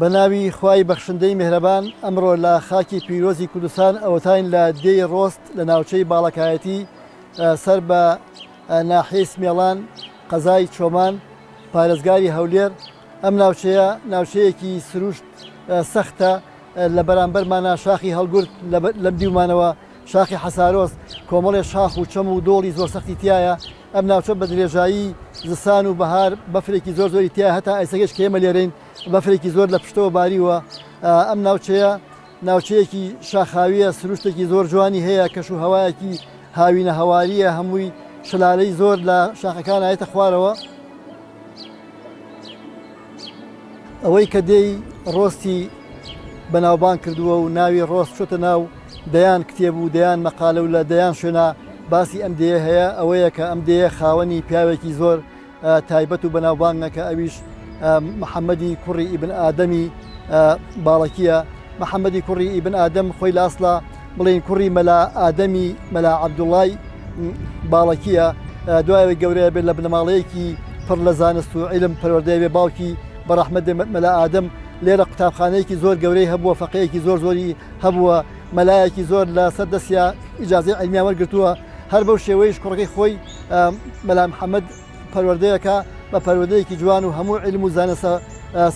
بە ناوی خوای بەخشندەی میهرەبان ئەمڕۆ لە خاکی پیرۆزی کوردستان ئەوەتاین لە دێی ڕۆست لە ناوچەی باڵەکایەتی سەر بە ناحیەی سمێڵان قەزای چۆمان پارێزگاری هەولێر ئەم ناوچەیە ناوچەیەکی سروشت سەختە لە بەرامبەرمانە شاخی هەڵگورد لەم دیومانەوە شاخی حەسارۆست کۆمەڵێ شاخ و چەم و دۆڵی زۆر سەختی تایە ئەم ناوچە بە درێژایی زستان و بەهار بەفرێکی زۆر زۆری تیا هەتا ئێسەکەش کە ئێمە لێرەین بەفرێکی زۆر لە پشتەوە باریوە ئەم ناوچەیە ناوچەیەکی شاخاویە سروشتێکی زۆر جوانی هەیە کەش و هەوایەکی هاوینە هەواریە هەمووی شلالەی زۆر لە شاخەکان ئایەتە خوارەوە. ئەوەی کە دێی ڕۆستی بەناوبانگ کردووە و ناوی ڕۆست چۆتە ناو دەیان کتێب و دەیان مەقالە و لە دەیان شوێنا باسی ئەم دێیە هەیە ئەوەیە کە ئەم دێیە خاوەنی پیاوێکی زۆر تایبەت و بەناوبانگە کە ئەویش محەممەدی کوڕی ئیبن ئادەمی باڵەکیە محەممەدی کوڕی ئیبن ئادەم خۆی لە ئەسڵا بڵێین کوڕی مەلا ئادەمی مەلا عەبدوڵای باڵەکیە دوای ئەوەی گەورەیە بێت لە بنەماڵەیەکی پڕ لە زانست و عیلم پەروەردەیە بێ باوکی بە ڕەحمەت بێ مەلا ئادەم لێرە قوتابخانەیەکی زۆر گەورەی هەبووە فەقەیەکی زۆر زۆری هەبووە مەلایەکی زۆر لە سەر دەستیا ئیجازەی عیلمیان وەرگرتووە هەر بەو شێوەیش کوڕەکەی خۆی مەلا محەممەد پەروەردەیەکە بە پەروەردەیەکی جوان و هەموو عیلم و زانستە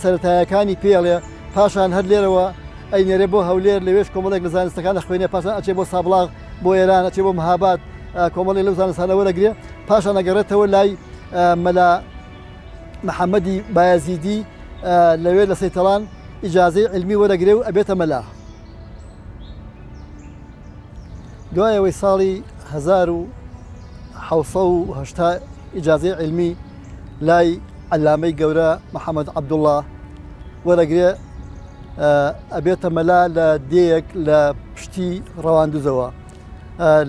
سەرەتایەکانی پێڵێ پاشان هەر لێرەوە ئەینێرێ بۆ هەولێر لەوێش کۆمەڵێک لە زانستەکان ئەخوێنێ پاشان ئەچێ بۆ سابڵاغ بۆ ئێران ئەچێ بۆ مهاباد کۆمەڵێک لەو زانستانە وەرەگرێ پاشان ئەگەڕێتەوە لای مەلا محەممەدی بایەزیدی لەوێ لە سەیتەڵان ئیجازەی عیلمی وەرەگرێ و ئەبێتە مەلا. دوای ئەوەی ساڵی 1780 ئیجازەی عیلمی لای عەلامەی گەورە محەممەد عەبدوڵڵا وەرەگرێ ئەبێتە مەلا لە دێیەک لە پشتی ڕەواندوزەوە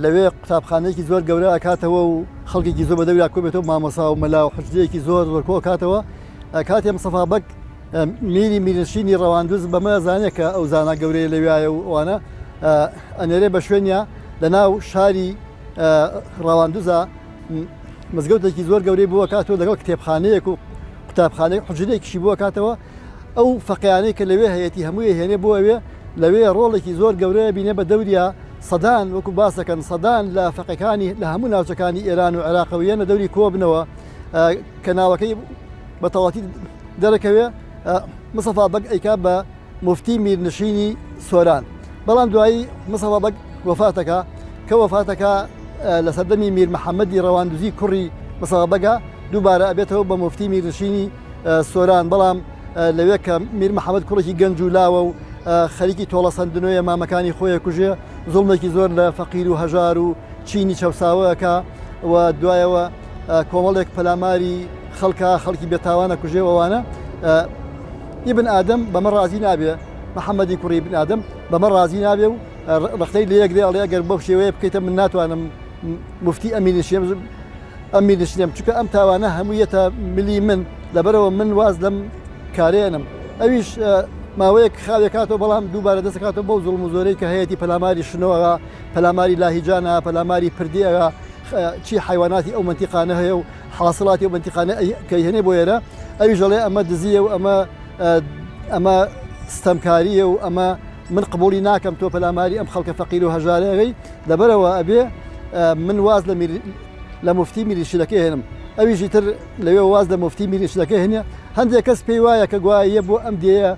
لەوێ قوتابخانەیەکی زۆر گەورە ئەکاتەوە و خەڵکێکی زۆر بەدەورا کۆبێتەوە مامۆسا و مەلا و حجرەیەکی زۆر زۆر کۆ ئەکاتەوە کاتێ مستەفا بەگ میری میرنشینی ڕەواندوز بەمە زانێ کە ئەو زانا گەورەیە لەویایە و ئەوانە ئەنێرێ بە شوێنیا لە ناو شاری ڕەواندوزا مزگەوتێکی زۆر گەورەی بۆ کاتەوە لەگەڵ کتێبخانەیەک و قوتابخانەی حجرەیەکیشی بۆ کاتەوە ئەو فەقیانەی کە لەوێ هەیەی هەمووی هێنێ بۆ ئەوێ لەوێ ڕۆڵێکی زۆر گەورەیە بینێ بە دەوریا سەدان وەکو باسەکەن سەدان لە فەقەکانی لە هەموو ناوچەکانی ئێران و عێراقەوە یەنە دەوری کۆبنەوە کە ناوەکەی بە تەواتی دەرەکەوێ مستەفا بەگ ئەیکا بە موفتی میرنشینی سۆران بەڵام دوایی مستەفا بەگ وەفاتەکە کە وەفاتەکە لە سەردەمی میر محەممەدی ڕەواندوزی کوڕی مستەفا بەگە دووبارە ئەبێتەوە بە موفتی میرنشینی سۆران بەڵام لەوێ کە میر محەممەد کوڕێکی گەنج و لاوە و خەریکی تۆڵەسەندنەوەیە مامەکانی خۆیە کوژێ زوڵمێکی زۆر لە فەقیر و هەژار و چینی چەوساوەکە و دوایەوە کۆمەڵێک پەلاماری خەڵکە خەڵکی بێتاوانە کوژێ ئەوانە ئیبن ئادەم بەمە ڕازی نابێ محەممەدی کوڕی ئیبن ئادەم بەمە ڕازی نابێ و ڕەخنەی لێ یەکرێ ئەڵێ ئەگەر بەو شێوەیە بکەیتە من ناتوانم مفتی ئەمینشێم ئەمیرنشینم چونکە ئەم تاوانە هەموو یەتە ملی من لەبەرەوە من واز لەم کارێنم ئەویش ماوەیەک خاوێکاتەوە بەڵام دووبارە دەستکاتەوە بەو زوڵم و زۆرەی کە هەیەی پەلاماری شنۆەوە پەلاماری لاهیجانە پەلاماری پردیەوە چی حیواناتی ئەو منتیقانە هەیە و حاصڵاتی ئەو منتیقانە کە هێنێ بۆ ئێرە ئەویش ئەڵێ ئەمە دزیە و ئەمە ئەمە ستەمکاریە و ئەمە من قبولی ناکەم تۆ پەلاماری ئەم خەڵکە فەقیر و هەژارەی لەبەرەوە ئەبێ من واز لە لە مفتی میریشلەکە هێنم ئەویشی تر لەوێ واز لە مفتی میریشلەکە هێنێ هەندێک کەس پێی وایە کە گوایە بۆ ئەم دێیە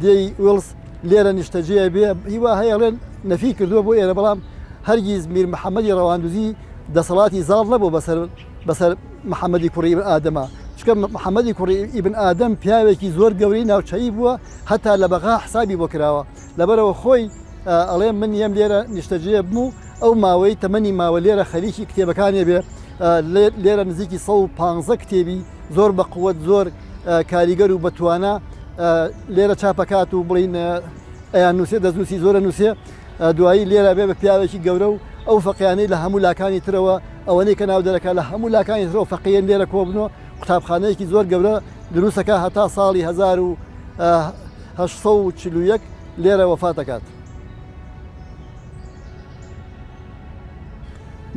دێی ویڵس لێرە نیشتەجێ بێ هیوا هەیە ڵێن نەفی کردووە بۆ ئێرە بەڵام هەرگیز میر محەممەدی ڕەواندوزی دەسەڵاتی زاڵ نەبوو بەسەر بەسەر محەممەدی کوڕی ئیبن ئادەما چونکە محەممەدی کوڕی ئیبن ئادەم پیاوێکی زۆر گەورەی ناوچەیی بووە هەتا لە بەغا حسابی بۆ کراوە لەبەرەوە خۆی ئەڵێ من یەم لێرە نیشتەجێ بم و ئەو ماوەی تەمەنی ماوە لێرە خەریکی کتێبەکانێ بێ لێرە نزیکی 115 کتێبی زۆر بە قوت زۆر کاریگەر و بەتوانا لێرە چاپەکات و بڵین ئەیان نووسێ دەستنووسی زۆرە نووسێ دوایی لێرە بێ بە پیاوێکی گەورە و ئەو فەقیانەی لە هەموو لاکانی ترەوە ئەوەنەی کە ناو دەرەکە لە هەموو لاکانی ترەوە فەقیەن لێرە کۆبنەوە قوتابخانەیەکی زۆر گەورە دروستەکە هەتا ساڵی 1841 لێرە وەفات دەکات.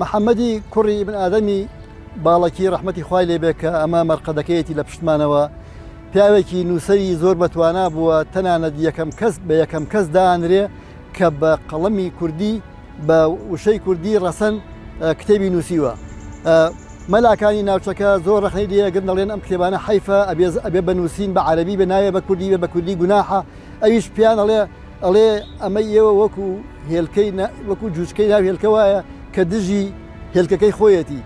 محەممەدی کوڕی ئیبن ئادەمی باڵەکی ڕەحمەتی خوای لێ بێ کە ئەمە مەرقەدەکەیەتی لە پشتمانەوە. پیاوێکی نووسەری زۆر بەتوانا بووە، تەنانەت یەکەم کەس بە یەکەم کەس دانرێ کە بە قەڵەمی کوردی بە وشەی کوردی ڕەسەن کتێبی نووسیوە. مەلاکانی ناوچەکە زۆر ڕەخنەی لێگرن دەڵێن ئەم کتێبانە حەیفە ئەبێ ئەبێ بە نووسین بە عەرەبی بێ ناوێ بە کوردی بێ بە کوردی گوناحە ئەویش پێیان ئەڵێ ئەڵێ ئەمەی ئێوە وەکو هێلکەی وەکو جوچکەی ناو هێلکە وایە کە دژی هێلکەکەی خۆیەتی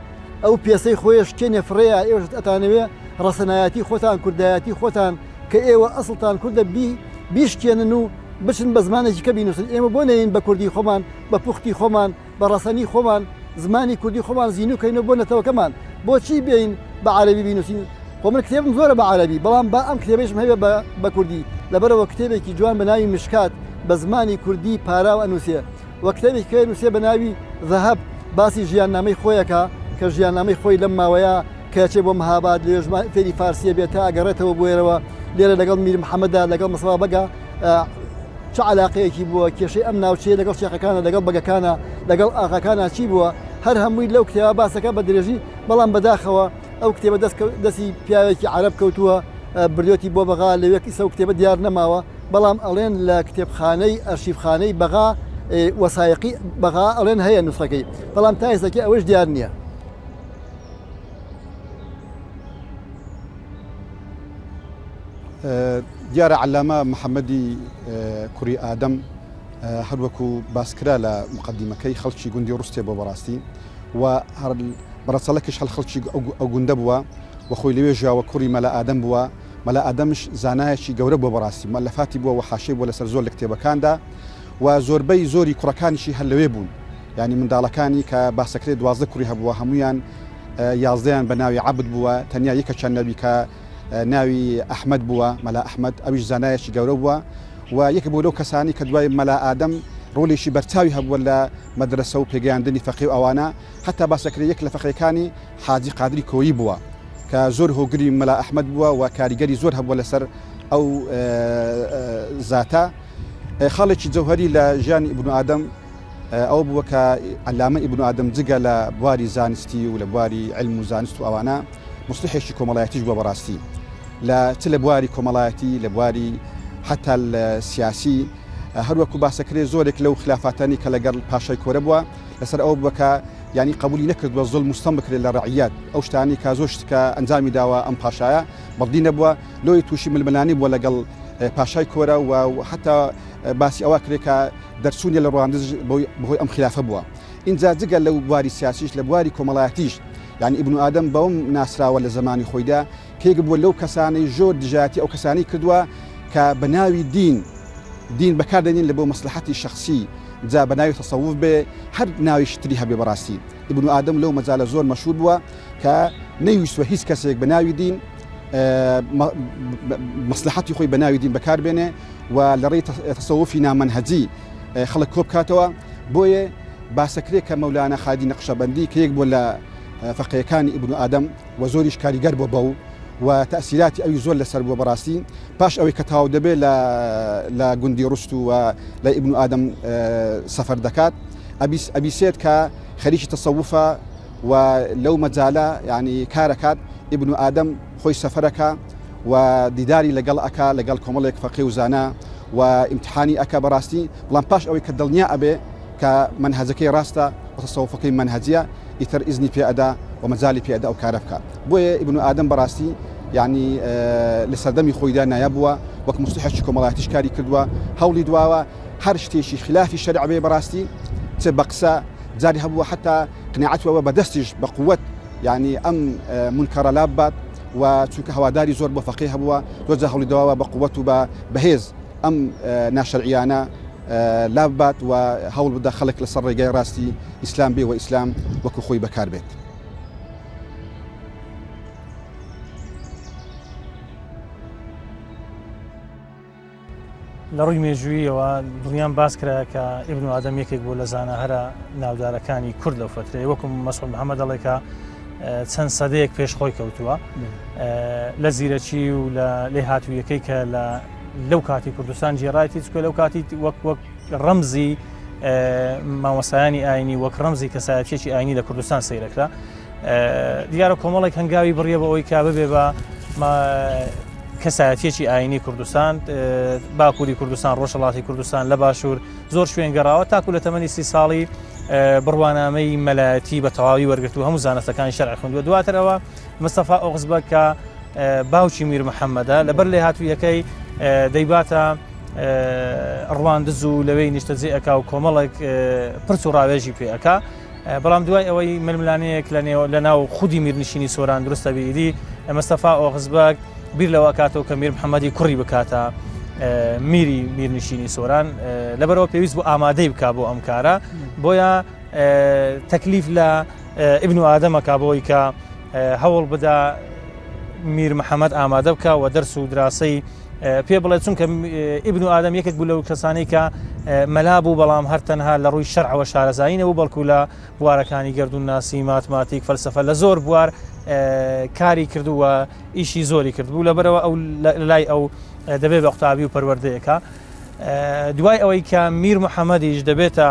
ئەو پێسەی خۆیە شکێنێ فڕێیە ئێوەش ئەتانەوێ ڕەسەنایەتی خۆتان کوردایەتی خۆتان کە ئێوە ئەسڵتان کوردە بی بیشکێنن و بچن بە زمانێکی کە بینوسن ئێمە بۆ نەین بە کوردی خۆمان بە پوختی خۆمان بە ڕەسەنی خۆمان زمانی کوردی خۆمان زینوو کەینەوە بۆ نەتەوەکەمان بۆچی بێین بە عەرەبی بینوسین خۆ من کتێبم زۆرە بە عەرەبی بەڵام با ئەم کتێبەیشم هەبێ بە بە کوردی لەبەرەوە کتێبێکی جوان بە ناوی مشکات بە زمانی کوردی پاراو ئەنووسێ و کتێبێکی کە نووسێ بە ناوی ذهب باسی ژیاننامەی خۆیەکە کە ژیاننامەی خۆی لەم ماوەیە کە چێ بۆ مهاباد لێژ فێری فارسیە بێت تا ئەگەڕێتەوە بۆێرەوە لێرە لەگەڵ میر محەممەدا لەگەڵ مەسەوا بەگا چ علاقەیەکی بووە کێشەی ئەم ناوچەیە لەگەڵ شێخەکانە لەگەڵ بەگەکانە لەگەڵ ئاغاکانە چی بووە هەر هەمووی لەو کتێبە باسەکە بە درێژی بەڵام بەداخەوە ئەو کتێبە دەست دەستی پیاوێکی عەرەب کەوتووە بردوێتی بۆ بەغا لەوێ ئیسە و کتێبە دیار نەماوە بەڵام ئەڵێن لە کتێبخانەی ئەرشیفخانەی بەغا وەسایقی بەغا ئەڵێن هەیە نوسخەکەی بەڵام تا ئێستاکە ئەوەش دیار نییە. دیارە عەلامە محەممەدی کوڕی ئادەم هەروەکو باسکرا لە مقدمەکەی خەڵکی گوندی ڕستێ بۆ بەڕاستی و هەر بەڕەچەڵەکیش هەر خەڵکی ئەو گوندە بووە و خۆی لەوێ ژیاوە کوڕی مەلا ئادەم بووە مەلا ئادەمش زانایەکی گەورە بووە بەڕاستی مەلەفاتی بووە و حاشیەی بووە لەسەر زۆر لە کتێبەکاندا و زۆربەی زۆری کوڕەکانیشی هەر لەوێ بوون یعنی منداڵەکانی کە باسەکرێت 12 کوڕی هەبووە هەمویان یازدەیان بە ناوی عەبد بووە تەنیا یەکەکیان نەبی کە ناوی ئەحمەد بووە مەلا ئەحمەد ئەویش زانایەکی گەورە بووە و یەکێک بوو لەو کەسانی کە دوای مەلا ئادەم ڕۆلێکی بەرچاوی هەبووە لە مەدرەسە و پێگەیاندنی فەقێ و ئەوانە هەتا باس دەکرێت یەک لە فەقێکانی حاجی قادری کۆیی بووە کە زۆر هۆگری مەلا ئەحمەد بووە و کاریگەری زۆر هەبووە لەسەر ئەو زاتە خاڵێکی جەوهری لە ژیانی ئیبن ئادەم ئەو بووە کە عەلامە ئیبن ئادەم جگە لە بواری زانستی و لە بواری علم و زانست و ئەوانە موسڵیحێکی کۆمەڵایەتیش بووە بەڕاستی لە چ لە بواری کۆمەڵایەتی لە بواری حتا سیاسی هەروەکو باسەکرێ زۆرێک لەو خلافاتانی کە لەگەڵ پاشای کۆرە بووە لەسەر ئەوە بووە کە یانی قبولی نەکردووە زوڵم و ستەم بکرێت لە ڕعیەت ئەو شتانی کە زۆر شت کە ئەنجامی داوە ئەم پاشایە بەڵدی نەبووە لۆی تووشی ململانی بووە لەگەڵ پاشای کۆرە و حتا باسی ئەوە کرێ کە دەرچوونی لە ڕواندز بەهۆی ئەم خلافە بووە اینجا جگە لەو بواری سیاسیش لە بواری کۆمەڵایەتیش یعنی ئیبن ئادەم بەوەم ناسراوە لە زمانی خۆیدا کێک بووە لەو کەسانەی زۆر دژایەتی ئەو کەسانی کردووە کە بە ناوی دین دین بەکاردێنین لە بۆ مەسلحەتی شخصی جا بە ناوی تەسەوف بێ هەر ناویش تری هەبێ بەڕاستی ئیبن ئادەم لەو مەجالە زۆر مەشهور بووە کە نەیویستوە هیچ کەسێک بە ناوی دین مەسلحەتی خۆی بە ناوی دین بەکار بێنێ و لە ڕێی تەسەوفی نامەنهەجی خەڵک کۆ بکاتەوە بۆیە باسەکرێ کە مەولانا خادی نەقشەبەندی کە یەک بووە لە فەقێیەکانی ئیبن ئادەم و زۆریش کاریگەر بووە بەو و تەسیراتی ئەوی زۆر لەسەر بووە بەڕاستی پاش ئەوەی کە تاو دەبێت لە لە گوندی ڕست و لە ئیبن ئادەم سەفەر دەکات ئەبیس ئەبیسێت کە خەریکی تەسەوفە و لەو مەجالە یعنی کارەکات ئیبن ئادەم خۆی سەفەرەکە و دیداری لەگەڵ ئەکا لەگەڵ کۆمەڵێک فەقێ و زانا و ئیمتحانی ئەکا بەڕاستی بەڵام پاش ئەوەی کە دڵنیا ئەبێ کە مەنهەجەکەی ڕاستە و تەسەوفەکەی مەنهەجیە ئیتر ئیزنی پێ ئەدا و مەجالی پێ ئەدا ئەو کارە بکا بۆیە ئیبن ئادەم بەڕاستی یعنی لە سەردەمی خۆیدا نایاب بووە وەک موسڵیحێکی کۆمەڵایەتیش کاری کردووە هەوڵی دواوە هەر شتێکی خلافی شەرع بێ بەڕاستی چ بە قسە جاری هەبووە حتا قناعەت وە بە دەستیش بە قوت یعنی ئەم منکەڕە لاببات و چونکە هەواداری زۆر بۆ فەقێ هەبووە زۆر جار هەوڵی داوە بە قوت و بە بەهێز ئەم ناشەرعیانە لاببات و هەوڵ بدە خەڵک لەسەر ڕێگای ڕاستی ئیسلام بێ و ئیسلام وەکو خۆی بەکار بێت. لە ڕووی مێژووییەوە دڵنیام باس کرا کە ئیبن ئادەم یەکێک بوو لە زانا هەرە ناودارەکانی کورد لەو فترەیە وەکو مەسعود محەممەد دەڵێ کە چەند سەدەیەک پێش خۆی کەوتووە لە زیرەکی و لە لێهاتوویەکەی کە لە لەو کاتی کوردستان جێڕایەتی چکە لەو کاتی وەک وەک ڕەمزی مامۆستایانی ئاینی وەک ڕەمزی کەسایەتیەکی ئاینی لە کوردستان سەیرەکرا دیارە کۆمەڵێک هەنگاوی بڕیە بە ئەوەی کا ببێ بە. کەسایەتیەکی ئاینی کوردستان باکووری کوردستان ڕۆژهەڵاتی کوردستان لە باشوور زۆر شوێن گەڕاوە تاکو لە تەمەنی سی ساڵی بڕوانامەی مەلایەتی بە تەواوی وەرگرت و هەموو زانستەکانی شەرع خوندووە دواترەوە مستەفا ئۆغزبە کە باوکی میر محەممەدە لەبەر لێهاتوویەکەی دەیباتە ڕواندز و لەوەی نیشتەجێ ئەک و کۆمەڵێک پرس و ڕاوێژی پێ ئەک بەڵام دوای ئەوەی ململانێیەک لە نێو لە ناو خودی میرنشینی سۆران دروست دەبێ ئیدی مستەفا ئۆغزبەگ بیر لەوە ئەکاتەوە کە میر محەممەدی کوڕی بکاتە میری میرنشینی سۆران لەبەرەوە پێویست بۆ ئامادەی بک بۆ ئەم کارە بۆیە تەکلیف لە ئیبن و ئادەمەکە بۆی کە هەوڵ بدا میر محەممەد ئامادە بکە و دەرس و دراسەی پێ بڵێ چونکە ئیبن و ئادەم یەکێک بوو لەو کەسانەی کە مەلا بوو بەڵام هەر تەنها لە ڕووی شەرعەوە شارەزایی نەبوو بەڵکو لە بوارەکانی گەردوونناسی ماتماتیک فەلسەفە لە زۆر بوار کاری کردووە ئیشی زۆری کرد بوو لەبەرەوە ئەو لای ئەو دەبێت بە قوتابی و پەروەردەیەکە دوای ئەوەی کە میر محەممەدیش دەبێتە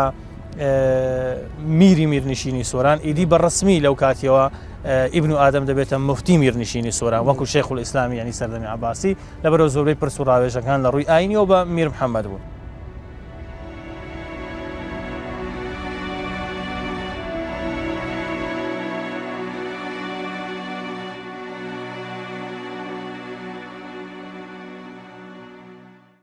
میری میرنشینی سۆران ئیدی بە ڕسمی لەو کاتیەوە ئیبن و ئادەم دەبێتە مفتی میرنشینی سۆران وەکو شێخ الئیسلامی ینی سەردەمی عباسی لەبەرەوە زۆربەی پرس و ڕاوێژەکان لە ڕووی ئاینیەوە بە میر محەممەد بوون.